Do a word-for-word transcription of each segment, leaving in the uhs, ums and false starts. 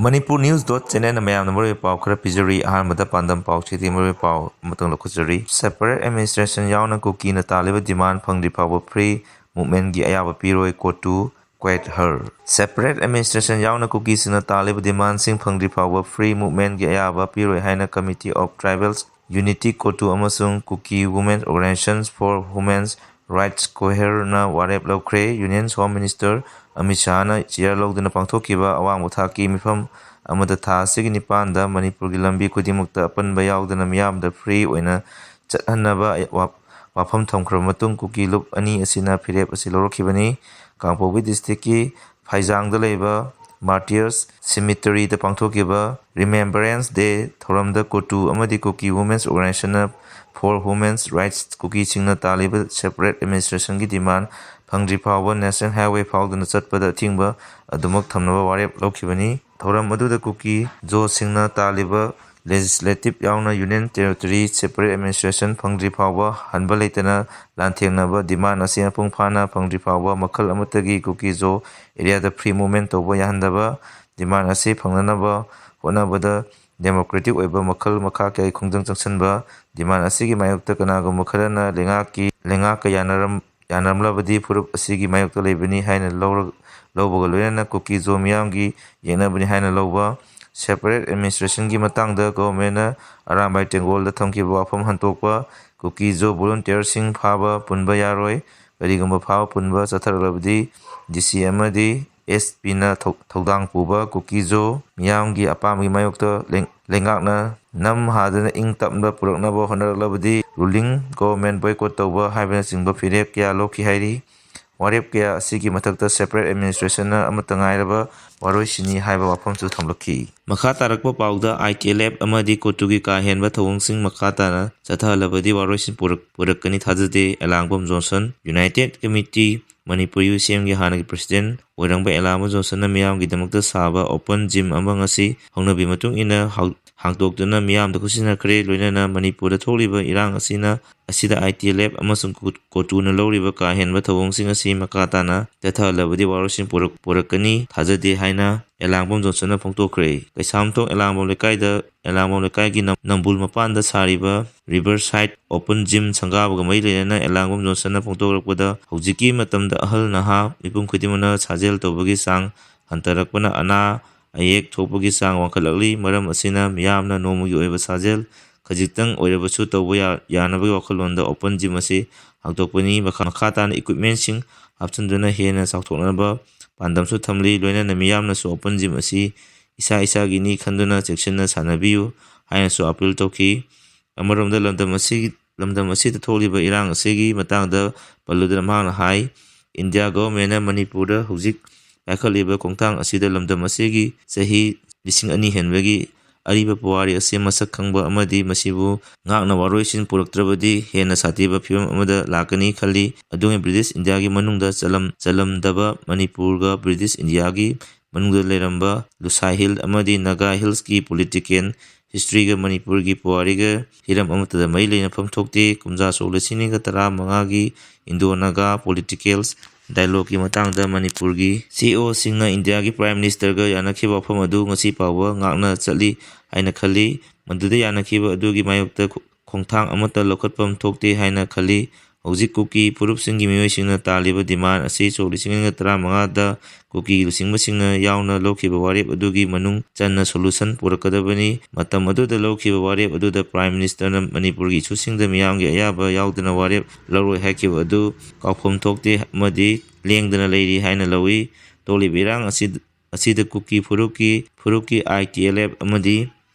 Manipur News dot channelꯅ ꯃꯌꯥꯝꯅ ꯃꯔꯨꯑꯣꯏꯕ ꯄꯥꯎ ꯈꯔ ꯄꯤꯖꯔꯤ꯫ ꯑꯍꯥꯟꯕꯗ ꯄꯥꯟꯗꯝ ꯄꯥꯎ ꯆꯦꯗꯤ ꯃꯔꯨꯑꯣꯏꯕ ꯄꯥꯎ ꯑꯃꯇꯪ ꯂꯧꯈꯠꯆꯔꯤ꯫ Separate administration ꯌꯥꯎꯅ ꯀꯨꯀꯤꯅ ꯇꯥꯜꯂꯤꯕ demand ꯐꯪꯗ꯭ꯔꯤ ꯐꯥꯎꯕ free movementꯀꯤ ꯑꯌꯥꯕ ꯄꯤꯔꯣꯏ, ꯀꯣꯇꯨ ꯀ꯭ꯋꯦꯠ ꯍꯔ꯫ Separate administration ꯌꯥꯎꯅ ꯀꯨꯀꯤꯁꯤꯡꯅ ꯇꯥꯜꯂꯤꯕ demandꯁꯤꯡ ꯐꯪꯗ꯭ꯔꯤ ꯐꯥꯎꯕ free movementꯀꯤ ꯑꯌꯥꯕ ꯄꯤꯔꯣꯏ ꯍꯥꯏꯅ Committee of Tribals Unity, ꯀꯣꯇꯨ ꯑꯃꯁꯨꯡ Kuki Women's Organizations for Women's Rights, ꯀꯣꯍꯦꯔꯅ ꯋꯥꯔꯦꯞ ꯂꯧꯈ꯭ꯔꯦ꯫ Union Home Minister Amit ꯁꯥꯍꯅ chair ꯂꯧꯗꯨꯅ ꯄꯥꯡꯊꯣꯛꯈꯤꯕ ꯑꯋꯥꯡꯕ ꯊꯥꯛꯀꯤ ꯃꯤꯐꯝ ꯑꯃꯗ ꯊꯥ ꯑꯁꯤꯒꯤ ꯅꯤꯄꯥꯟꯗ ꯃꯅꯤꯄꯨꯔꯒꯤ ꯂꯝꯕꯤ ꯈꯨꯗꯤꯡꯃꯛꯇ ꯑꯄꯟꯕ ꯌꯥꯎꯗꯅ ꯃꯤꯌꯥꯝꯗ free ꯑꯣꯏꯅ ꯆꯠꯍꯟꯅꯕ ꯋꯥ-, ꯋꯥꯐꯝ ꯊꯝꯈ꯭ꯔꯕ ꯃꯇꯨꯡ ꯀꯨꯀꯤ ꯂꯨꯞ ꯑꯅꯤ ꯑꯁꯤꯅ ꯐꯤꯔꯦꯞ ꯑꯁꯤ ꯂꯧꯔꯛꯈꯤꯕꯅꯤ꯫ ꯀꯥꯡꯄꯣꯛꯄꯤ districtꯀꯤ ꯐꯩꯖꯥꯡꯗ ꯂꯩꯕ Martyrs Cemeteryꯗ ꯄꯥꯡꯊꯣꯛꯈꯤꯕ Remembrance Day ꯊꯧꯔꯝꯗ ꯀꯣꯇꯨ ꯑꯃꯗꯤ Kuki Women's Organizationꯅ for Women's Rights ꯀꯨꯀꯤꯁꯤꯡꯅ ꯇꯥꯜꯂꯤꯕ separate administrationꯒꯤ demand ꯐꯪꯗ꯭ꯔꯤ ꯐꯥꯎꯕ National Highway ꯐꯥꯎꯗꯨꯅ ꯆꯠꯄꯗ ꯑꯊꯤꯡꯕ ꯑꯗꯨꯃꯛ ꯊꯝꯅꯕ ꯋꯥꯔꯦꯞ ꯂꯧꯈꯤꯕꯅꯤ꯫ ꯊꯧꯔꯝ ꯑꯗꯨꯗ ꯀꯨꯀꯤ ꯖꯣꯁꯤꯡꯅ ꯇꯥꯜꯂꯤꯕ legislative ꯌꯥꯎꯅ Union Territory separate administration ꯐꯪꯗ꯭ꯔꯤ ꯐꯥꯎꯕ ꯍꯟꯕ ꯂꯩꯇꯅ ꯂꯥꯟꯊꯦꯡꯅꯕ demand ꯑꯁꯤ ꯃꯄꯨꯡ ꯐꯥꯅ ꯐꯪꯗ꯭ꯔꯤ ꯐꯥꯎꯕ ꯃꯈꯜ ꯑꯃꯠꯇꯒꯤ ꯀꯨꯀꯤ ꯖꯣ areaꯗ free movement ꯇꯧꯕ ꯌꯥꯍꯟꯗꯕ, demand ꯑꯁꯤ ꯐꯪꯅꯅꯕ ꯍꯣꯠꯅꯕꯗ democratic ꯑꯣꯏꯕ ꯃꯈꯜ ꯃꯈꯥ ꯀꯌꯥꯒꯤ ꯈꯣꯡꯖꯪ ꯆꯪꯁꯤꯟꯕ, demand ꯑꯁꯤꯒꯤ ꯃꯥꯌꯣꯛꯇ ꯀꯅꯥꯒꯨꯝꯕ ꯈꯔꯅ ꯂꯩꯉꯥꯛꯀꯤ, ꯂꯩꯉꯥꯛꯀ ꯌꯥꯅꯔꯝ-, ꯌꯥꯅꯔꯝꯂꯕꯗꯤ ꯐꯨꯔꯨꯞ ꯑꯁꯤꯒꯤ ꯃꯥꯌꯣꯛꯇ ꯂꯩꯕꯅꯤ ꯍꯥꯏꯅ ꯂꯧꯔ-, ꯂꯧꯕꯒ ꯂꯣꯏꯅꯅ ꯀꯨꯀꯤ ꯖꯣ ꯃꯤꯌꯥꯝꯒꯤ ꯌꯦꯛꯅꯕꯅꯤ ꯍꯥꯏꯅ ꯂꯧꯕ, separate administrationꯒꯤ ꯃꯇꯥꯡꯗ governmentꯅ ꯑꯔꯥꯝꯕꯥꯏ ꯇꯦꯡꯒꯣꯜꯗ ꯊꯝꯈꯤꯕ ꯋꯥꯐꯝ ꯍꯟꯗꯣꯛꯄ, ꯀꯨꯀꯤ ꯖꯣ volunteerꯁꯤꯡ ꯐꯥꯕ ꯄꯨꯟꯕ ꯌꯥꯔꯣꯏ, ꯀꯔꯤꯒꯨꯝꯕ ꯐꯥꯕ ꯄꯨꯟꯕ ꯆꯠꯊꯔꯛꯂꯕꯗꯤ DC ꯑꯃꯗꯤ SPꯅ ꯊꯧ-, ꯊꯧꯗꯥꯡ ꯄꯨꯕ ꯀꯨꯀꯤ ꯖꯣ ꯃꯤꯌꯥꯝꯒꯤ ꯑꯄꯥꯝꯕꯒꯤ ꯃꯥꯌꯣꯛꯇ ꯂꯩ-, ꯂꯩꯉꯥꯛꯅ ꯅꯝ ꯍꯥꯗꯨꯅ ꯏꯪ ꯇꯞꯅ ꯄꯨꯔꯛꯅꯕ ꯍꯣꯠꯅꯔꯛꯂꯕꯗꯤ ruling government boycott ꯇꯧꯕ ꯍꯥꯏꯕꯅꯆꯤꯡꯕ ꯐꯤꯔꯦꯞ ꯀꯌꯥ ꯂꯧꯈꯤ ꯍꯥꯏꯔꯤ꯫ ꯋꯥꯔꯦꯞ ꯀꯌꯥ ꯑꯁꯤꯒꯤ ꯃꯊꯛꯇ separate administrationꯅ ꯑꯃꯠꯇ ꯉꯥꯏꯔꯕ ꯋꯥꯔꯣꯏꯁꯤꯟꯅꯤ ꯍꯥꯏꯕ ꯋꯥꯐꯝꯁꯨ ꯊꯝꯂꯛꯈꯤ꯫ ꯃꯈꯥ ꯇꯥꯔꯛꯄ ꯄꯥꯎꯗ ITLF ꯑꯃꯗꯤ ꯀꯣꯇꯨꯒꯤ ꯀꯥ ꯍꯦꯟꯕ ꯊꯧꯑꯣꯡꯁꯤꯡ ꯃꯈꯥ ꯇꯥꯅ ꯆꯠꯊꯍꯜꯂꯕꯗꯤ ꯋꯥꯔꯣꯏꯁꯤꯟ ꯄꯨꯔꯛ-, ꯄꯨꯔꯛꯀꯅꯤ ꯊꯥꯖꯗꯦ, ꯑꯦꯂꯥꯡꯕꯝ ꯖꯣꯟꯁꯟ꯫ United Committee Manipur UCMꯒꯤ ꯍꯥꯟꯅꯒꯤ president ꯑꯣꯏꯔꯝꯕ ꯑꯦꯂꯥꯡꯕꯝ ꯖꯣꯟꯁꯟꯅ ꯃꯤꯌꯥꯝꯒꯤꯗꯃꯛꯇ ꯁꯥꯕ open gym ꯑꯃ ꯉꯁꯤ ꯍꯧꯅꯕꯤ ꯃꯇꯨꯡ ꯏꯟꯅ ꯍꯧ-, ꯍꯥꯡꯗꯣꯛꯇꯨꯅ ꯃꯤꯌꯥꯝꯗ ꯈꯨꯠꯁꯤꯟꯅꯈ꯭ꯔꯦ꯫ ꯂꯣꯏꯅꯅ ꯃꯅꯤꯄꯨꯔꯗ ꯊꯣꯛꯂꯤꯕ ꯏꯔꯥꯡ ꯑꯁꯤꯅ, ꯑꯁꯤꯗ ITLF ꯑꯃꯁꯨꯡ ꯀꯣ-, ꯀꯣꯇꯨꯅ ꯂꯧꯔꯤꯕ ꯀꯥ ꯍꯦꯟꯕ ꯊꯧꯑꯣꯡꯁꯤꯡ ꯑꯁꯤ ꯃꯈꯥ ꯇꯥꯅ ꯆꯠꯊꯍꯜꯂꯕꯗꯤ ꯋꯥꯔꯣꯏꯁꯤꯟ ꯄꯨꯔꯛ-, ꯄꯨꯔꯛꯀꯅꯤ ꯊꯥꯖꯗꯦ ꯍꯥꯏꯅ ꯑꯦꯂꯥꯡꯕꯝ ꯖꯣꯟꯁꯟꯅ ꯐꯣꯡꯗꯣꯛꯈ꯭ꯔꯦ꯫ ꯀꯩꯁꯥꯝꯊꯣꯡ ꯑꯦꯂꯥꯡꯕꯝ ꯂꯩꯀꯥꯏꯗ, ꯑꯦꯂꯥꯡꯕꯝ ꯂꯩꯀꯥꯏꯒꯤ ꯅꯝ-, ꯅꯝꯕꯨꯜ ꯃꯄꯥꯟꯗ ꯁꯥꯔꯤꯕ Riverside Open Gym ꯁꯪꯒꯥꯕꯒ ꯃꯔꯤ ꯂꯩꯅꯅ ꯑꯦꯂꯥꯡꯕꯝ ꯖꯣꯟꯁꯟꯅ ꯐꯣꯡꯗꯣꯔꯛꯄꯗ, ꯍꯧꯖꯤꯛꯀꯤ ꯃꯇꯝꯗ ꯑꯍꯜ ꯅꯍꯥ ꯃꯤꯄꯨꯝ ꯈꯨꯗꯤꯡꯃꯛꯅ ꯁꯥꯖꯦꯜ ꯇꯧꯕꯒꯤ ꯆꯥꯡ ꯍꯟꯊꯔꯛꯄꯅ ꯑꯅꯥ ꯑꯌꯦꯛ ꯊꯣꯛꯄꯒꯤ ꯆꯥꯡ ꯋꯥꯡꯈꯠꯂꯛꯂꯤ꯫ ꯃꯔꯝ ꯑꯁꯤꯅ ꯃꯤꯌꯥꯝꯅ ꯅꯣꯡꯃꯒꯤ ꯑꯣꯏꯕ ꯁꯥꯖꯦꯜ ꯈꯖꯤꯛꯇꯪ ꯑꯣꯏꯔꯕꯁꯨ ꯇꯧꯕ ꯌꯥ-, ꯌꯥꯅꯕꯒꯤ ꯋꯥꯈꯜꯂꯣꯟꯗ Open Gym ꯑꯁꯤ ꯍꯥꯡꯗꯣꯛꯄꯅꯤ꯫ ꯃꯈꯥ, ꯃꯈꯥ ꯇꯥꯅ equipmentꯁꯤꯡ ꯍꯥꯞꯆꯤꯟꯗꯨꯅ ꯍꯦꯟꯅ ꯆꯥꯎꯊꯣꯛꯅꯕ ꯄꯥꯟꯗꯝꯁꯨ ꯊꯝꯂꯤ꯫ ꯂꯣꯏꯅꯅ ꯃꯤꯌꯥꯝꯅꯁꯨ Open Gym ꯑꯁꯤ ꯏꯁꯥ ꯏꯁꯥꯒꯤꯅꯤ ꯈꯟꯗꯨꯅ ꯆꯦꯛꯁꯤꯟꯅ ꯁꯥꯟꯅꯕꯤꯌꯨ ꯍꯥꯏꯅꯁꯨ appeal ꯇꯧꯈꯤ꯫ ꯑꯃꯔꯣꯝꯗ ꯂꯝꯗꯝ ꯑꯁꯤ, ꯂꯝꯗꯝ ꯑꯁꯤꯗ ꯊꯣꯛꯂꯤꯕ ꯏꯔꯥꯡ ꯑꯁꯤꯒꯤ ꯃꯇꯥꯡꯗ ꯄꯜꯂꯨꯗꯨꯅ ꯃꯍꯥꯛꯅ ꯍꯥꯏ, ꯏꯟꯗꯤꯌꯥ ꯒꯣꯚꯔꯟꯃꯦꯟꯠꯅ ꯃꯅꯤꯄꯨꯔꯗ ꯍꯧꯖꯤꯛ ꯄꯥꯏꯈꯠꯂꯤꯕ ꯈꯣꯡꯊꯥꯡ ꯑꯁꯤꯗ ꯂꯝꯗꯝ ꯑꯁꯤꯒꯤ ꯆꯍꯤ ꯂꯤꯁꯤꯡ ꯑꯅꯤ ꯍꯦꯟꯕꯒꯤ ꯑꯔꯤꯕ ꯄꯨꯋꯥꯔꯤ ꯑꯁꯤ ꯃꯁꯛ ꯈꯪꯕ ꯑꯃꯗꯤ ꯃꯁꯤꯕꯨ ꯉꯥꯛꯅ ꯋꯥꯔꯣꯏꯁꯤꯟ ꯄꯨꯔꯛꯇ꯭ꯔꯕꯗꯤ ꯍꯦꯟꯅ ꯁꯥꯊꯤꯕ ꯐꯤꯕꯝ ꯑꯃꯗ ꯂꯥꯛꯀꯅꯤ ꯈꯜꯂꯤ꯫ ꯑꯗꯨꯒ ꯕ꯭ꯔꯤꯇꯤꯁ ꯏꯟꯗꯤꯌꯥꯒꯤ ꯃꯅꯨꯡꯗ ꯆꯂꯝ-, ꯆꯜꯂꯝꯗꯕ ꯃꯅꯤꯄꯨꯔꯒ ꯕ꯭ꯔꯤꯇꯤꯁ ꯏꯟꯗꯤꯌꯥꯒꯤ ꯃꯅꯨꯡꯗ ꯂꯩꯔꯝꯕ ꯂꯨꯁꯥꯏ ꯍꯤꯜ ꯑꯃꯗꯤ ꯅꯥꯒꯥ ꯍꯤꯜꯁꯀꯤ political historyꯒ ꯃꯅꯤꯄꯨꯔꯒꯤ ꯄꯨꯋꯥꯔꯤꯒ ꯍꯤꯔꯝ ꯑꯃꯠꯇꯗ ꯃꯔꯤ ꯂꯩꯅꯐꯝ ꯊꯣꯛꯇꯦ꯫ ꯀꯨꯝꯖꯥ ꯁꯣꯛ ꯂꯤꯁꯤꯡ ꯑꯅꯤꯒ ꯇꯔꯥꯃꯉꯥꯒꯤ Indo Naga political dialogueꯀꯤ ꯃꯇꯥꯡꯗ ꯃꯅꯤꯄꯨꯔꯒꯤ CEOꯁꯤꯡꯅ ꯏꯟꯗꯤꯌꯥꯒꯤ Prime Ministerꯒ ꯌꯥꯅꯈꯤꯕ ꯋꯥꯐꯝ ꯑꯗꯨ ꯉꯁꯤ ꯐꯥꯎꯕ ꯉꯥꯛꯅ ꯆꯠꯂꯤ ꯍꯥꯏꯅ ꯈꯜꯂꯤ꯫ ꯃꯗꯨꯗ ꯌꯥꯅꯈꯤꯕ ꯑꯗꯨꯒꯤ ꯃꯥꯌꯣꯛꯇ ꯈꯣ-, ꯈꯣꯡꯊꯥꯡ ꯑꯃꯠꯇ ꯂꯧꯈꯠꯐꯝ ꯊꯣꯛꯇꯦ ꯍꯥꯏꯅ ꯈꯜꯂꯤ꯫ ꯍꯧꯖꯤꯛ ꯀꯨꯀꯤ ꯐꯨꯔꯨꯞꯁꯤꯡꯒꯤ ꯃꯤꯑꯣꯏꯁꯤꯡꯅ ꯇꯥꯜꯂꯤꯕ demand ꯑꯁꯤ ꯁꯣꯛ ꯂꯤꯁꯤꯡ ꯑꯅꯤꯒ ꯇꯔꯥꯃꯉꯥꯗ ꯀꯨꯀꯤ ꯂꯨꯆꯤꯡꯕꯁꯤꯡꯅ ꯌꯥꯎꯅ ꯂꯧꯈꯤꯕ ꯋꯥꯔꯦꯞ ꯑꯗꯨꯒꯤ ꯃꯅꯨꯡ ꯆꯟꯅ solution ꯄꯨꯔꯛꯀꯗꯕꯅꯤ꯫ ꯃꯇꯝ ꯑꯗꯨꯗ ꯂꯧꯈꯤꯕ ꯋꯥꯔꯦꯞ ꯑꯗꯨꯗ Prime Ministerꯅ ꯃꯅꯤꯄꯨꯔꯒꯤ issue ꯁꯤꯡꯗ ꯃꯤꯌꯥꯝꯒꯤ ꯑꯌꯥꯕ ꯌꯥꯎꯗꯅ ꯋꯥꯔꯦꯞ ꯂꯧꯔꯣꯏ ꯍꯥꯏꯈꯤꯕ ꯑꯗꯨ ꯀꯥꯎꯐꯝ ꯊꯣꯛꯇꯦ ꯑꯃꯗꯤ ꯂꯦꯡꯗꯅ ꯂꯩꯔꯤ ꯍꯥꯏꯅ ꯂꯧꯏ꯫ ꯊꯣꯛꯂꯤꯕ ꯏꯔꯥꯡ ꯑꯁꯤ, ꯑꯁꯤꯗ ꯀꯨꯀꯤ ꯐꯨꯔꯨꯞꯀꯤ, ꯐꯨꯔꯨꯞꯀꯤ ITLF ꯑꯃꯗꯤ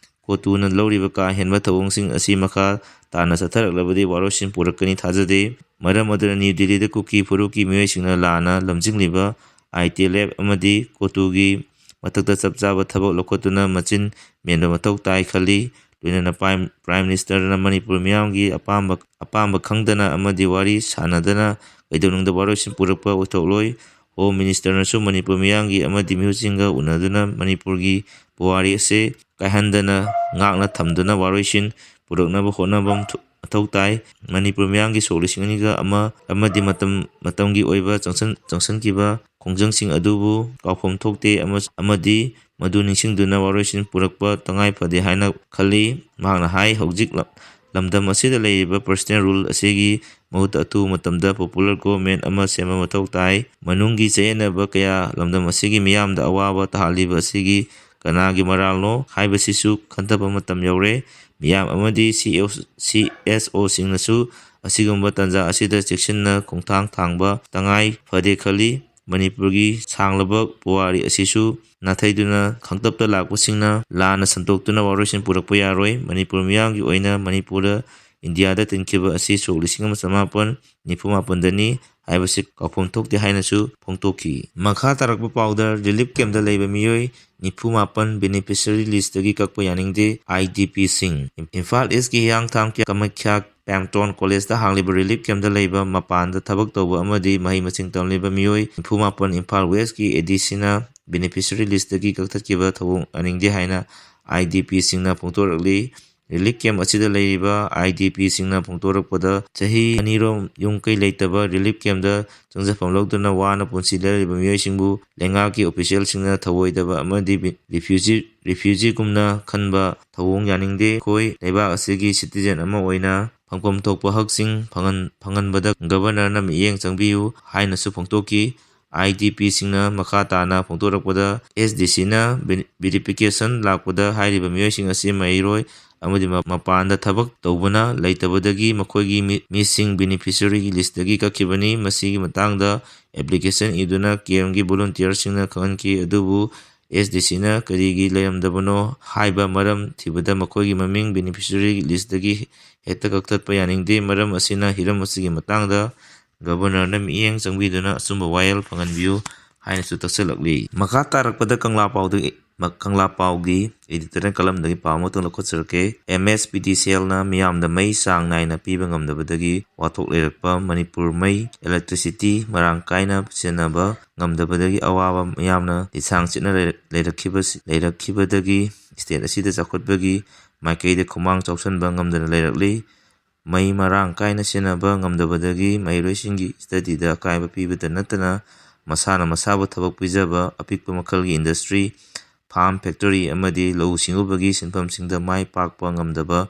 ꯀꯣꯇꯨꯅ ꯂꯧꯔꯤꯕ ꯀꯥ ꯍꯦꯟꯕ ꯊꯧꯑꯣꯡꯁꯤꯡ ꯑꯁꯤ ꯃꯈꯥ ꯇꯥꯅ ꯆꯠꯊꯔꯛꯂꯕꯗꯤ ꯋꯥꯔꯣꯏꯁꯤꯟ ꯄꯨꯔꯛꯀꯅꯤ ꯊꯥꯖꯗꯦ꯫ ꯃꯔꯝ ꯑꯗꯨꯅ ꯅ꯭ꯌꯨ ꯗꯤꯜꯂꯤꯗ ꯀꯨꯀꯤ ꯐꯨꯔꯨꯞꯀꯤ ꯃꯤꯑꯣꯏꯁꯤꯡꯅ ꯂꯥꯟꯅ ꯂꯝꯖꯤꯡꯂꯤꯕ ITLF ꯑꯃꯗꯤ ꯀꯣꯇꯨꯒꯤ ꯃꯊꯛꯇ ꯆꯞ ꯆꯥꯕ ꯊꯕꯛ ꯂꯧꯈꯠꯇꯨꯅ ꯃꯆꯤꯟ ꯃꯦꯟꯕ ꯃꯊꯧ ꯇꯥꯏ ꯈꯜꯂꯤ꯫ ꯂꯣꯏꯅꯅ Prime, Prime Ministerꯅ ꯃꯅꯤꯄꯨꯔ ꯃꯤꯌꯥꯝꯒꯤ ꯑꯄꯥꯝꯕ, ꯑꯄꯥꯝꯕ ꯈꯪꯗꯅ ꯑꯃꯗꯤ ꯋꯥꯔꯤ ꯁꯥꯟꯅꯗꯅ ꯀꯩꯗꯧꯅꯨꯡꯗ ꯋꯥꯔꯣꯏꯁꯤꯟ ꯄꯨꯔꯛꯄ ꯑꯣꯏꯊꯣꯛꯂꯣꯏ꯫ ꯍꯣꯝ ꯃꯤꯅꯤꯁꯇꯔꯅꯁꯨ ꯃꯅꯤꯄꯨꯔ ꯃꯤꯌꯥꯝꯒꯤ ꯑꯃꯗꯤ ꯃꯤꯍꯨꯠꯁꯤꯡꯒ ꯎꯅꯗꯨꯅ ꯃꯅꯤꯄꯨꯔꯒꯤ ꯄꯨꯋꯥꯔꯤ ꯑꯁꯤ ꯀꯥꯏꯍꯟꯗꯅ ꯉꯥꯛꯅ ꯊꯝꯗꯨꯅ ꯋꯥꯔꯣꯏꯁꯤꯟ ꯄꯨꯔꯛꯅꯕ ꯍꯣꯠꯅꯕ ꯃꯊꯧ ꯇꯥꯏ꯫ ꯃꯅꯤꯄꯨꯔ ꯃꯤꯌꯥꯝꯒꯤ ꯁꯣꯛ ꯂꯤꯁꯤꯡ ꯑꯅꯤꯒ ꯑꯃ ꯑꯃꯗꯤ ꯃꯇꯝ ꯃꯇꯝꯒꯤ ꯑꯣꯏꯕ ꯆꯪꯁꯟ-, ꯆꯪꯁꯟꯈꯤꯕ ꯈꯣꯡꯖꯪꯁꯤꯡ ꯑꯗꯨꯕꯨ ꯀꯥꯎꯐꯝ ꯊꯣꯛꯇꯦ ꯑꯃ-, ꯑꯃꯗꯤ ꯃꯗꯨ ꯅꯤꯡꯁꯤꯡꯗꯨꯅ ꯋꯥꯔꯣꯏꯁꯤꯟ ꯄꯨꯔꯛꯄ ꯇꯉꯥꯏ ꯐꯗꯦ ꯍꯥꯏꯅ ꯈꯜꯂꯤ꯫ ꯃꯍꯥꯛꯅ ꯍꯥꯏ, ꯍꯧꯖꯤꯛ ꯂ-, ꯂꯝꯗꯝ ꯑꯁꯤꯗ ꯂꯩꯔꯤꯕ ꯄꯔꯁꯣꯅꯦꯜ ꯔꯨꯜ ꯑꯁꯤꯒꯤ ꯃꯍꯨꯠꯇ ꯑꯊꯨꯕ ꯃꯇꯝꯗ ꯄꯣꯄꯨꯂꯔ ꯒꯣꯚꯔꯟꯃꯦꯟꯠ ꯑꯃ ꯁꯦꯝꯕ ꯃꯊꯧ ꯇꯥꯏ꯫ ꯃꯅꯨꯡꯒꯤ ꯆꯌꯦꯠꯅꯕ ꯀꯌꯥ ꯂꯝꯗꯝ ꯑꯁꯤꯒꯤ ꯃꯤꯌꯥꯝꯗ ꯑꯋꯥꯕ ꯇꯥꯍꯜꯂꯤꯕ ꯑꯁꯤꯒꯤ ꯀꯅꯥꯒꯤ ꯃꯔꯥꯜꯅꯣ ꯍꯥꯏꯕꯁꯤꯁꯨ ꯈꯟꯊꯕ ꯃꯇꯝ ꯌꯧꯔꯦ꯫ ꯃꯤꯌꯥꯝ ꯑꯃꯗꯤ ꯁꯤ ꯑꯦꯁ ꯑꯣꯁꯤꯡꯅꯁꯨ ꯑꯁꯤꯒꯨꯝꯕ ꯇꯥꯟꯖꯥ ꯑꯁꯤꯗ ꯆꯦꯛꯁꯤꯟꯅ ꯈꯣꯡꯊꯥꯡ ꯊꯥꯡꯕ ꯇꯉꯥꯏ ꯐꯗꯦ ꯈꯜꯂꯤ꯫ ꯃꯅꯤꯄꯨꯔꯒꯤ ꯁꯥꯡꯂꯕ ꯄꯨꯋꯥꯔꯤ ꯑꯁꯤꯁꯨ ꯅꯥꯊꯩꯗꯨꯅ ꯈꯥꯡꯇꯞꯇ ꯂꯥꯛꯄꯁꯤꯡꯅ ꯂꯥꯟꯅ ꯁꯟꯗꯣꯛꯇꯨꯅ ꯋꯥꯔꯣꯏꯁꯤꯟ ꯄꯨꯔꯛꯄ ꯌꯥꯔꯣꯏ꯫ ꯃꯅꯤꯄꯨꯔ ꯃꯤꯌꯥꯝꯒꯤ ꯑꯣꯏꯅ ꯃꯅꯤꯄꯨꯔꯗ ꯏꯟꯗꯤꯌꯥꯗ ꯇꯤꯟꯈꯤꯕ ꯑꯁꯤ ꯁꯣꯛ ꯂꯤꯁꯤꯡ ꯑꯃ ꯆꯃꯥꯄꯟ ꯅꯤꯐꯨ ꯃꯥꯄꯟꯗꯅꯤ ꯍꯥꯏꯕꯁꯤ ꯀꯥꯎꯐꯝ ꯊꯣꯛꯇꯦ ꯍꯥꯏꯅꯁꯨ ꯐꯣꯡꯗꯣꯛꯈꯤ꯫ ꯃꯈꯥ ꯇꯥꯔꯛꯄ ꯄꯥꯎꯗ ꯔꯤꯂꯤꯐ ꯀꯦꯝꯞꯇ ꯂꯩꯕ ꯃꯤꯑꯣꯏ ꯅꯤꯐꯨ ꯃꯥꯄꯟ ꯕꯦꯅꯤꯐꯤꯁꯔꯤ ꯂꯤꯁꯇꯒꯤ ꯀꯛꯄ ꯌꯥꯅꯤꯡꯗꯦ꯫ I D ꯄꯤꯁꯤꯡ꯫ ꯏꯝꯐꯥꯜ ꯏꯁꯀꯤ ꯍꯤꯌꯥꯡꯊꯥꯡ ꯀꯃꯈ꯭ꯌꯥ ꯄꯦꯝꯇꯣꯟ ꯀꯣꯂꯦꯖꯇ ꯍꯥꯡꯂꯤꯕ ꯔꯤꯂꯤꯐ ꯀꯦꯝꯞꯇ ꯂꯩꯕ ꯃꯄꯥꯟꯗ ꯊꯕꯛ ꯇꯧꯕ ꯑꯃꯗꯤ ꯃꯍꯩ ꯃꯁꯤꯡ ꯇꯝꯂꯤꯕ ꯃꯤꯑꯣꯏ ꯅꯤꯐꯨ ꯃꯥꯄꯟ ꯏꯝꯐꯥꯜ ꯋꯦꯁꯀꯤ ꯑꯦ ꯗꯤ ꯁꯤꯅ ꯕꯦꯅꯤꯐꯤꯁꯔꯤ ꯂꯤꯁꯇꯒꯤ ꯀꯛꯊꯠꯈꯤꯕ ꯊꯧꯑꯣꯡ ꯌꯥꯅꯤꯡꯗꯦ ꯍꯥꯏꯅ ꯑꯥꯏ ꯗꯤ ꯄꯤꯁꯤꯡꯅ ꯐꯣꯡꯗꯣꯔꯛꯂꯤ꯫ ꯔꯤꯂꯤꯐ ꯀꯦꯝꯞ ꯑꯁꯤꯗ ꯂꯩꯔꯤꯕ ꯑꯥꯏ ꯗꯤ ꯄꯤꯁꯤꯡꯅ ꯐꯣꯡꯗꯣꯔꯛꯄꯗ, ꯆꯍꯤ ꯑꯅꯤꯔꯣꯝ ꯌꯨꯝ ꯀꯩ ꯂꯩꯇꯕ ꯔꯤꯂꯤꯐ ꯀꯦꯝꯞꯇ ꯆꯪꯖꯐꯝ ꯂꯧꯗꯨꯅ ꯋꯥꯅ ꯄꯨꯟꯁꯤ ꯂꯦꯜꯂꯤꯕ ꯃꯤꯑꯣꯏꯁꯤꯡꯕꯨ ꯂꯩꯉꯥꯛꯀꯤ ꯑꯣꯐꯤꯁꯤꯌꯦꯜꯁꯤꯡꯅ ꯊꯧꯑꯣꯏꯗꯕ ꯑꯃꯗꯤ ꯕꯤ-, ꯔꯤꯐ꯭ꯌꯨꯖꯤ, ꯔꯤꯐ꯭ꯌꯨꯖꯤꯒꯨꯝꯅ ꯈꯟꯕ ꯊꯧꯑꯣꯡ ꯌꯥꯅꯤꯡꯗꯦ꯫ ꯑꯩꯈꯣꯏ ꯂꯩꯕꯥꯛ ꯑꯁꯤꯒꯤ ꯁꯤꯇꯤꯖꯦꯟ ꯑꯃ ꯑꯣꯏꯅ ꯐꯪꯐꯝ ꯊꯣꯛꯄ ꯍꯛꯁꯤꯡ ꯐꯪꯍꯟ-, ꯐꯪꯍꯟꯕꯗ ꯒꯕꯔꯅꯔꯅ ꯃꯤꯠꯌꯦꯡ ꯆꯪꯕꯤꯌꯨ ꯍꯥꯏꯅꯁꯨ ꯐꯣꯡꯗꯣꯛꯈꯤ꯫ ꯑꯥꯏ ꯗꯤ ꯄꯤꯁꯤꯡꯅ ꯃꯈꯥ ꯇꯥꯅ ꯐꯣꯡꯗꯣꯔꯛꯄꯗ, ꯑꯦꯁ ꯗꯤ ꯁꯤꯅ ꯚꯦꯔꯤ-, ꯚꯦꯔꯤꯐꯤꯀꯦꯁꯟ ꯂꯥꯛꯄꯗ ꯍꯥꯏꯔꯤꯕ ꯃꯤꯑꯣꯏꯁꯤꯡ ꯑꯁꯤ ꯃꯍꯩꯔꯣꯏ ꯑꯃꯗꯤ ꯃ-, ꯃꯄꯥꯟꯗ ꯊꯕꯛ ꯇꯧꯕꯅ ꯂꯩꯇꯕꯗꯒꯤ ꯃꯈꯣꯏꯒꯤ ꯃꯤ-, ꯃꯤꯁꯤꯡ ꯕꯦꯅꯤꯐꯤꯁꯔꯤꯒꯤ ꯂꯤꯁꯇꯒꯤ ꯀꯛꯈꯤꯕꯅꯤ꯫ ꯃꯁꯤꯒꯤ ꯃꯇꯥꯡꯗ ꯑꯦꯄ꯭ꯂꯤꯀꯦꯁꯟ ꯏꯗꯨꯅ ꯀꯦꯝꯞꯀꯤ ꯚꯣꯂꯨꯟꯇꯤꯌꯔꯁꯤꯡꯅ ꯈꯪꯍꯟꯈꯤ, ꯑꯗꯨꯕꯨ ꯑꯦꯁ ꯗꯤ ꯁꯤꯅ ꯀꯔꯤꯒꯤ ꯂꯩꯔꯝꯗꯕꯅꯣ ꯍꯥꯏꯕ ꯃꯔꯝ ꯊꯤꯕꯗ ꯃꯈꯣꯏꯒꯤ ꯃꯃꯤꯡ ꯕꯦꯅꯤꯐꯤꯁꯔꯤ ꯂꯤꯁꯇꯒꯤ ꯍꯦꯛꯇ ꯀꯛꯊꯠꯄ ꯌꯥꯅꯤꯡꯗꯦ꯫ ꯃꯔꯝ ꯑꯁꯤꯅ ꯍꯤꯔꯝ ꯑꯁꯤꯒꯤ ꯃꯇꯥꯡꯗ ꯒꯕꯔꯅꯔꯅ ꯃꯤꯠꯌꯦꯡ ꯆꯪꯕꯤꯗꯨꯅ ꯑꯆꯨꯝꯕ ꯋꯥꯌꯦꯜ ꯐꯪꯍꯟꯕꯤꯌꯨ ꯍꯥꯏꯅꯁꯨ ꯇꯛꯁꯜꯂꯛꯂꯤ꯫ ꯃꯈꯥ ꯇꯥꯔꯛꯄꯗ ꯀꯪꯂꯥ ꯄꯥꯎꯗ ꯀꯪꯂꯥ ꯄꯥꯎꯒꯤ editorial columnꯗꯒꯤ ꯄꯥꯎ ꯑꯃꯇꯪ ꯂꯧꯈꯠꯆꯔꯛꯀꯦ꯫ ꯑꯦꯝ ꯑꯦꯁ ꯄꯤ ꯗꯤ ꯁꯤ ꯑꯦꯜꯅ ꯃꯤꯌꯥꯝꯗ ꯃꯩ ꯆꯥꯡ ꯅꯥꯏꯅ ꯄꯤꯕ ꯉꯝꯗꯕꯗꯒꯤ ꯋꯥꯊꯣꯛ ꯂꯩꯔꯛꯄ ꯃꯅꯤꯄꯨꯔ ꯃꯩ, electricity ꯃꯔꯥꯡ ꯀꯥꯏꯅ ꯁꯤꯖꯤꯟꯅꯕ ꯉꯝꯗꯕꯗꯒꯤ ꯑꯋꯥꯕ ꯃꯤꯌꯥꯝꯅ ꯂꯤꯁꯥꯡ ꯆꯤꯠꯅ ꯂꯩꯔꯛ-, ꯂꯩꯔꯛꯈꯤꯕꯁꯤ-, ꯂꯩꯔꯛꯈꯤꯕꯗꯒꯤ state ꯑꯁꯤꯗ ꯆꯥꯎꯈꯠꯄꯒꯤ ꯃꯥꯏꯀꯩꯗ ꯈꯨꯃꯥꯡ ꯆꯥꯎꯁꯤꯟꯕ ꯉꯝꯗꯅ ꯂꯩꯔꯛꯂꯤ꯫ ꯃꯩ ꯃꯔꯥꯡ ꯀꯥꯏꯅ ꯁꯤꯖꯤꯟꯅꯕ ꯉꯝꯗꯕꯗꯒꯤ ꯃꯍꯩꯔꯣꯏꯁꯤꯡꯒꯤ studyꯗ ꯑꯀꯥꯏꯕ ꯄꯤꯕꯇ ꯅꯠꯇꯅ ꯃꯁꯥꯅ ꯃꯁꯥꯕꯨ ꯊꯕꯛ ꯄꯤꯖꯕ ꯑꯄꯤꯛꯄ ꯃꯈꯜꯒꯤ industry, farm, factory ꯑꯃꯗꯤ ꯂꯧꯎ ꯁꯤꯡꯎꯕꯒꯤ ꯁꯤꯟꯐꯝꯁꯤꯡꯗ ꯃꯥꯏ ꯄꯥꯛꯄ ꯉꯝꯗꯕ,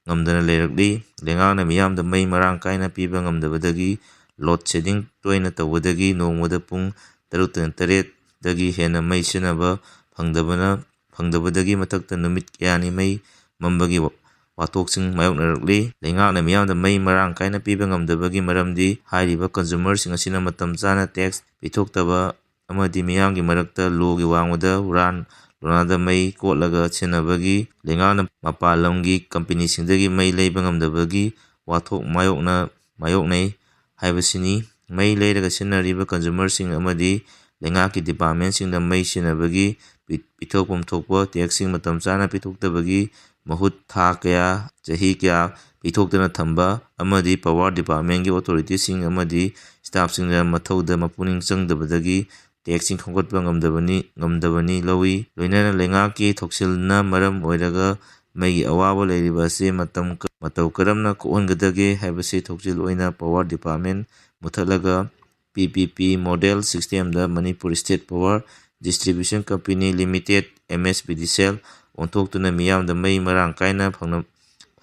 ꯉꯝꯗꯅ ꯂꯩꯔꯛꯂꯤ꯫ ꯂꯩꯉꯥꯛꯅ ꯃꯤꯌꯥꯝꯗ ꯃꯩ ꯃꯔꯥꯡ ꯀꯥꯏꯅ ꯄꯤꯕ ꯉꯝꯗꯕꯗꯒꯤ load shedding ꯇꯣꯏꯅ ꯇꯧꯕꯗꯒꯤ ꯅꯣꯡꯃꯗ ꯄꯨꯡ ꯇꯔꯨꯛꯇꯒꯤ ꯇꯔꯦꯠꯇꯒꯤ ꯍꯦꯟꯅ ꯃꯩ ꯁꯤꯖꯤꯟꯅꯕ ꯐꯪꯗꯕꯅ, ꯐꯪꯗꯕꯗꯒꯤ ꯃꯊꯛꯇ ꯅꯨꯃꯤꯠ ꯀꯌꯥꯅꯤ ꯃꯩ ꯃꯝꯕꯒꯤ ꯋꯥ-, ꯋꯥꯊꯣꯛꯁꯤꯡ ꯃꯥꯌꯣꯛꯅꯔꯛꯂꯤ꯫ ꯂꯩꯉꯥꯛꯅ ꯃꯤꯌꯥꯝꯗ ꯃꯩ ꯃꯔꯥꯡ ꯀꯥꯏꯅ ꯄꯤꯕ ꯉꯝꯗꯕꯒꯤ ꯃꯔꯝꯗꯤ ꯍꯥꯏꯔꯤꯕ consumerꯁꯤꯡ ꯑꯁꯤꯅ ꯃꯇꯝ ꯆꯥꯅ tax ꯄꯤꯊꯣꯛꯇꯕ ꯑꯃꯗꯤ ꯃꯤꯌꯥꯝꯒꯤ ꯃꯔꯛꯇ ꯂꯣꯒꯤ ꯋꯥꯡꯃꯗ ꯍꯨꯔꯥꯟ ꯂꯣꯅꯥꯗ ꯃꯩ ꯀꯣꯠꯂꯒ ꯁꯤꯖꯤꯟꯅꯕꯒꯤ, ꯂꯩꯉꯥꯛꯅ ꯃꯄꯥꯟ ꯂꯝꯒꯤ ꯀꯝꯄꯦꯅꯤꯁꯤꯡꯗꯒꯤ ꯃꯩ ꯂꯩꯕ ꯉꯝꯗꯕꯒꯤ ꯋꯥꯊꯣꯛ ꯃꯥꯌꯣꯛꯅ-, ꯃꯥꯌꯣꯛꯅꯩ ꯍꯥꯏꯕꯁꯤꯅꯤ꯫ ꯃꯩ ꯂꯩꯔꯒ ꯁꯤꯖꯤꯟꯅꯔꯤꯕ consumerꯁꯤꯡ ꯑꯃꯗꯤ ꯂꯩꯉꯥꯛꯀꯤ departmentꯁꯤꯡꯗ ꯃꯩ ꯁꯤꯖꯤꯟꯅꯕꯒꯤ ꯄꯤ-, ꯄꯤꯊꯣꯛꯐꯝ ꯊꯣꯛꯄ taxꯁꯤꯡ ꯃꯇꯝ ꯆꯥꯅ ꯄꯤꯊꯣꯛꯇꯕꯒꯤ ꯃꯍꯨꯠ ꯊꯥ ꯀꯌꯥ, ꯆꯍꯤ ꯀꯌꯥ ꯄꯤꯊꯣꯛꯇꯅ ꯊꯝꯕ ꯑꯃꯗꯤ power departmentꯀꯤ authorityꯁꯤꯡ ꯑꯃꯗꯤ staffꯁꯤꯡꯅ ꯃꯊꯧꯗ ꯃꯄꯨꯛꯅꯤꯡ ꯆꯪꯗꯕꯗꯒꯤ taxꯁꯤꯡ ꯈꯣꯝꯒꯠꯄ ꯉꯝꯗꯕꯅꯤ, ꯉꯝꯗꯕꯅꯤ ꯂꯧꯏ꯫ ꯂꯣꯏꯅꯅ ꯂꯩꯉꯥꯛꯀꯤ ꯊꯧꯁꯤꯜꯅ ꯃꯔꯝ ꯑꯣꯏꯔꯒ ꯃꯩꯒꯤ ꯑꯋꯥꯕ ꯂꯩꯔꯤꯕ ꯑꯁꯤ ꯃꯇꯝ ꯀ-, ꯃꯇꯧ ꯀꯔꯝꯅ ꯀꯣꯛꯍꯟꯒꯗꯒꯦ ꯍꯥꯏꯕꯁꯤ ꯊꯧꯁꯤꯜ ꯑꯣꯏꯅ power department ꯃꯨꯊꯠꯂꯒ P P P model systemꯗ Manipur State Power Distribution Company Limited, M S P D C L, ꯑꯣꯟꯊꯣꯛꯇꯨꯅ ꯃꯤꯌꯥꯝꯗ ꯃꯩ ꯃꯔꯥꯡ ꯀꯥꯏꯅ ꯐꯪꯅ-,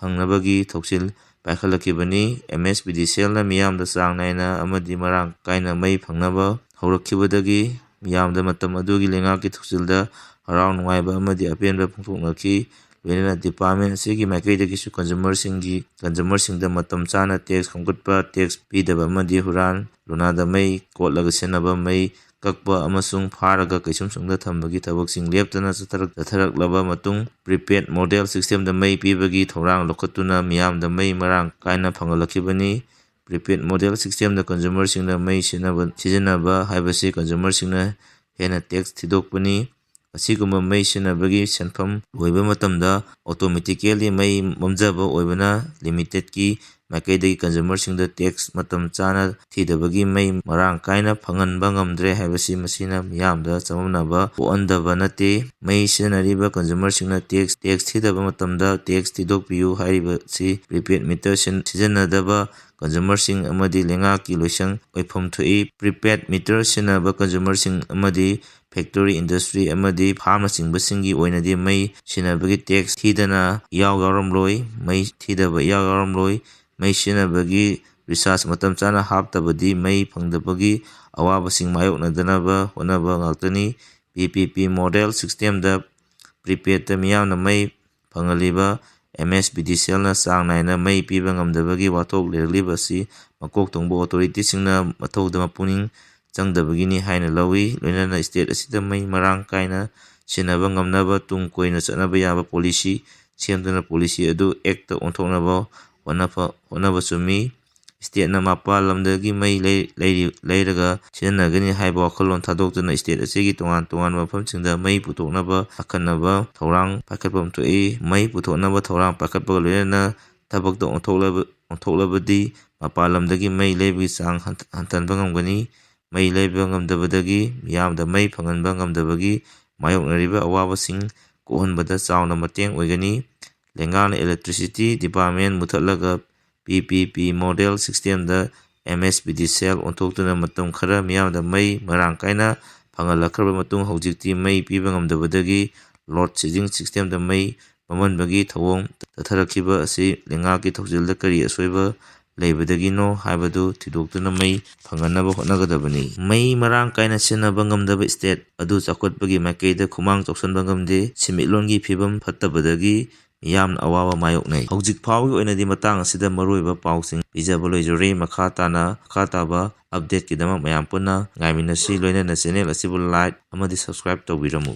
ꯐꯪꯅꯕꯒꯤ ꯊꯧꯁꯤꯜ ꯄꯥꯏꯈꯠꯂꯛꯈꯤꯕꯅꯤ꯫ M S P D C Lꯅ ꯃꯤꯌꯥꯝꯗ ꯆꯥꯡ ꯅꯥꯏꯅ ꯑꯃꯗꯤ ꯃꯔꯥꯡ ꯀꯥꯏꯅ ꯃꯩ ꯐꯪꯅꯕ ꯍꯧꯔꯛꯈꯤꯕꯗꯒꯤ ꯃꯤꯌꯥꯝꯗ ꯃꯇꯝ ꯑꯗꯨꯒꯤ ꯂꯩꯉꯥꯛꯀꯤ ꯊꯧꯁꯤꯜꯗ ꯍꯔꯥꯎ ꯅꯨꯡꯉꯥꯏꯕ ꯑꯃꯗꯤ ꯑꯄꯦꯟꯕ ꯐꯣꯡꯗꯣꯛꯅꯈꯤ꯫ ꯂꯣꯏꯅꯅ department ꯑꯁꯤꯒꯤ ꯃꯥꯏꯀꯩꯗꯒꯤꯁꯨ consumerꯁꯤꯡꯒꯤ, consumerꯁꯤꯡꯗ ꯃꯇꯝ ꯆꯥꯅ tax ꯈꯣꯝꯒꯠꯄ, tax ꯄꯤꯗꯕ ꯑꯃꯗꯤ ꯍꯨꯔꯥꯟ ꯂꯣꯅꯥꯗ ꯃꯩ ꯀꯣꯠꯂꯒ ꯁꯤꯖꯤꯟꯅꯕ, ꯃꯩ ꯀꯛꯄ ꯑꯃꯁꯨꯡ ꯐꯥꯔꯒ ꯀꯩꯁꯨꯝꯁꯪꯗ ꯊꯝꯕꯒꯤ ꯊꯕꯛꯁꯤꯡ ꯂꯦꯞꯇꯅ ꯆꯠꯊꯔꯛ-, ꯆꯠꯊꯔꯛꯂꯕ ꯃꯇꯨꯡ, prepaid model systemꯗ ꯃꯩ ꯄꯤꯕꯒꯤ ꯊꯧꯔꯥꯡ ꯂꯧꯈꯠꯇꯨꯅ ꯃꯤꯌꯥꯝꯗ ꯃꯩ ꯃꯔꯥꯡ ꯀꯥꯏꯅ ꯐꯪꯍꯜꯂꯛꯈꯤꯕꯅꯤ꯫ Prepaid model systemꯗ consumerꯁꯤꯡꯅ ꯃꯩ ꯁꯤꯖꯤꯟꯅꯕ, ꯁꯤꯖꯤꯟꯅꯕ ꯍꯥꯏꯕꯁꯤ consumerꯁꯤꯡꯅ ꯍꯦꯟꯅ tax ꯊꯤꯗꯣꯛꯄꯅꯤ꯫ ꯑꯁꯤꯒꯨꯝꯕ ꯃꯩ ꯁꯤꯖꯤꯟꯅꯕꯒꯤ ꯁꯦꯟꯐꯝ ꯂꯣꯏꯕ ꯃꯇꯝꯗ automatically ꯃꯩ ꯃꯝꯖꯕ ꯑꯣꯏꯕꯅ limitedꯀꯤ ꯃꯥꯏꯀꯩꯗꯒꯤ consumerꯁꯤꯡꯗ tax ꯃꯇꯝ ꯆꯥꯅ ꯊꯤꯗꯕꯒꯤ ꯃꯩ ꯃꯔꯥꯡ ꯀꯥꯏꯅ ꯐꯪꯍꯟꯕ ꯉꯝꯗ꯭ꯔꯦ ꯍꯥꯏꯕꯁꯤ ꯃꯁꯤꯅ ꯃꯤꯌꯥꯝꯗ ꯆꯃꯝꯅꯕ ꯄꯣꯛꯍꯟꯗꯕ ꯅꯠꯇꯦ꯫ ꯃꯩ ꯁꯤꯖꯤꯟꯅꯔꯤꯕ consumerꯁꯤꯡꯅ tax, tax ꯊꯤꯗꯕ ꯃꯇꯝꯗ tax ꯊꯤꯗꯣꯛꯄꯤꯌꯨ ꯍꯥꯏꯔꯤꯕꯁꯤ prepaid meter ꯁꯤꯖꯤꯟꯅꯗꯕ consumerꯁꯤꯡ ꯑꯃꯗꯤ ꯂꯩꯉꯥꯛꯀꯤ ꯂꯣꯏꯁꯪ ꯑꯣꯏꯐꯝ ꯊꯣꯛꯏ꯫ Prepaid meter ꯁꯤꯖꯤꯟꯅꯕ consumerꯁꯤꯡ ꯑꯃꯗꯤ factory, industry ꯑꯃꯗꯤ farmꯅꯆꯤꯡꯕꯁꯤꯡꯒꯤ ꯑꯣꯏꯅꯗꯤ ꯃꯩ ꯁꯤꯖꯤꯟꯅꯕꯒꯤ tax ꯊꯤꯗꯅ ꯏꯌꯥꯎ ꯌꯥꯎꯔꯝꯂꯣꯏ꯫ ꯃꯩ ꯊꯤꯗꯕ ꯏꯌꯥꯎ ꯌꯥꯎꯔꯝꯂꯣꯏ꯫ ꯃꯩ ꯁꯤꯖꯤꯟꯅꯕꯒꯤ recharge ꯃꯇꯝ ꯆꯥꯅ ꯍꯥꯞꯇꯕꯗꯤ ꯃꯩ ꯐꯪꯗꯕꯒꯤ ꯑꯋꯥꯕꯁꯤꯡ ꯃꯥꯌꯣꯛꯅꯗꯅꯕ ꯍꯣꯠꯅꯕ ꯉꯥꯛꯇꯅꯤ꯫ P P P model systemꯗ prepaidꯇ ꯃꯤꯌꯥꯝꯅ ꯃꯩ ꯐꯪꯍꯜꯂꯤꯕ MSPDCLꯅ ꯆꯥꯡ ꯅꯥꯏꯅ ꯃꯩ ꯄꯤꯕ ꯉꯝꯗꯕꯒꯤ ꯋꯥꯊꯣꯛ ꯂꯩꯔꯛꯂꯤꯕ ꯑꯁꯤ ꯃꯀꯣꯛ ꯊꯣꯡꯕ authorityꯁꯤꯡꯅ ꯃꯊꯧꯗ ꯃꯄꯨꯛꯅꯤꯡ ꯆꯪꯗꯕꯒꯤꯅꯤ ꯍꯥꯏꯅ ꯂꯧꯏ꯫ ꯂꯣꯏꯅꯅ state ꯑꯁꯤꯗ ꯃꯩ ꯃꯔꯥꯡ ꯀꯥꯏꯅ ꯁꯤꯖꯤꯟꯅꯕ ꯉꯝꯅꯕ ꯇꯨꯡ ꯀꯣꯏꯅ ꯆꯠꯅꯕ ꯌꯥꯕ policy ꯁꯦꯝꯗꯨꯅ policy ꯑꯗꯨ actꯇ ꯑꯣꯟꯊꯣꯛꯅꯕ ꯍꯣꯠꯅꯐ-, ꯍꯣꯠꯅꯕ ꯆꯨꯝꯃꯤ꯫ Stateꯅ ꯃꯄꯥꯟ ꯂꯝꯗꯒꯤ ꯃꯩ ꯂꯩ-, ꯂꯩꯔꯤ-, ꯂꯩꯔꯒ ꯁꯤꯖꯤꯟꯅꯒꯅꯤ ꯍꯥꯏꯕ ꯋꯥꯈꯜꯂꯣꯟ ꯊꯥꯗꯣꯛꯇꯨꯅ state ꯑꯁꯤꯒꯤ ꯇꯣꯉꯥꯟ ꯇꯣꯉꯥꯟꯕ ꯃꯐꯝꯁꯤꯡꯗ ꯃꯩ ꯄꯨꯊꯣꯛꯅꯕ ꯑꯈꯟꯅꯕ ꯊꯧꯔꯥꯡ ꯄꯥꯏꯈꯠꯐꯝ ꯊꯣꯛꯏ꯫ ꯃꯩ ꯄꯨꯊꯣꯛꯅꯕ ꯊꯧꯔꯥꯡ ꯄꯥꯏꯈꯠꯄꯒ ꯂꯣꯏꯅꯅ ꯊꯕꯛꯇ ꯑꯣꯟꯊꯣꯛꯂꯕ-, ꯑꯣꯟꯊꯣꯛꯂꯕꯗꯤ ꯃꯄꯥꯟ ꯂꯝꯗꯒꯤ ꯃꯩ ꯂꯩꯕꯒꯤ ꯆꯥꯡ ꯍꯟꯊ-, ꯍꯟꯊꯍꯟꯕ ꯉꯝꯒꯅꯤ꯫ ꯃꯩ ꯂꯩꯕ ꯉꯝꯗꯕꯗꯒꯤ ꯃꯤꯌꯥꯝꯗ ꯃꯩ ꯐꯪꯍꯟꯕ ꯉꯝꯗꯕꯒꯤ ꯃꯥꯌꯣꯛꯅꯔꯤꯕ ꯑꯋꯥꯕꯁꯤꯡ ꯀꯣꯛꯍꯟꯕꯗ ꯆꯥꯎꯅ ꯃꯇꯦꯡ ꯑꯣꯏꯒꯅꯤ꯫ ꯂꯩꯉꯥꯛꯅ electricity department ꯃꯨꯊꯠꯂꯒ P P P model systemꯗ MSPDCL ꯑꯣꯟꯊꯣꯛꯇꯨꯅ ꯃꯇꯝ ꯈꯔ ꯃꯤꯌꯥꯝꯗ ꯃꯩ ꯃꯔꯥꯡ ꯀꯥꯏꯅ ꯐꯪꯍꯜꯂꯛꯈ꯭ꯔꯕ ꯃꯇꯨꯡ ꯍꯧꯖꯤꯛꯇꯤ ꯃꯩ ꯄꯤꯕ ꯉꯝꯗꯕꯗꯒꯤ load shedding systemꯗ ꯃꯩ ꯃꯝꯍꯟꯕꯒꯤ ꯊꯧꯑꯣꯡ ꯆꯠꯊꯔꯛꯈꯤꯕ ꯑꯁꯤ ꯂꯩꯉꯥꯛꯀꯤ ꯊꯧꯁꯤꯜꯗ ꯀꯔꯤ ꯑꯁꯣꯏꯕ ꯂꯩꯕꯗꯒꯤꯅꯣ ꯍꯥꯏꯕꯗꯨ ꯊꯤꯗꯣꯛꯇꯨꯅ ꯃꯩ ꯐꯪꯍꯟꯅꯕ ꯍꯣꯠꯅꯒꯗꯕꯅꯤ꯫ ꯃꯩ ꯃꯔꯥꯡ ꯀꯥꯏꯅ ꯁꯤꯖꯤꯟꯅꯕ ꯉꯝꯗꯕ state ꯑꯗꯨ ꯆꯥꯎꯈꯠꯄꯒꯤ ꯃꯥꯏꯀꯩꯗ ꯈꯨꯃꯥꯡ ꯆꯥꯎꯁꯤꯟꯕ ꯉꯝꯗꯦ꯫ ꯁꯦꯟꯃꯤꯠꯂꯣꯟꯒꯤ ꯐꯤꯕꯝ ꯐꯠꯇꯕꯗꯒꯤ ꯃꯤꯌꯥꯝꯅ ꯑꯋꯥꯕ ꯃꯥꯌꯣꯛꯅꯩ꯫ ꯍꯧꯖꯤꯛ ꯐꯥꯎꯒꯤ ꯑꯣꯏꯅꯗꯤ ꯃꯇꯥꯡ ꯑꯁꯤꯗ ꯃꯔꯨꯑꯣꯏꯕ ꯄꯥꯎꯁꯤꯡ ꯄꯤꯖꯕ ꯂꯣꯏꯖꯔꯦ꯫ ꯃꯈꯥ ꯇꯥꯅ, ꯃꯈꯥ ꯇꯥꯕ updateꯀꯤꯗꯃꯛ ꯃꯌꯥꯝ ꯄꯨꯟꯅ ꯉꯥꯏꯃꯤꯟꯅꯁꯤ꯫ ꯂꯣꯏꯅꯅ channel ꯑꯁꯤꯕꯨ like ꯑꯃꯗꯤ subscribe ꯇꯧꯕꯤꯔꯝꯃꯨ꯫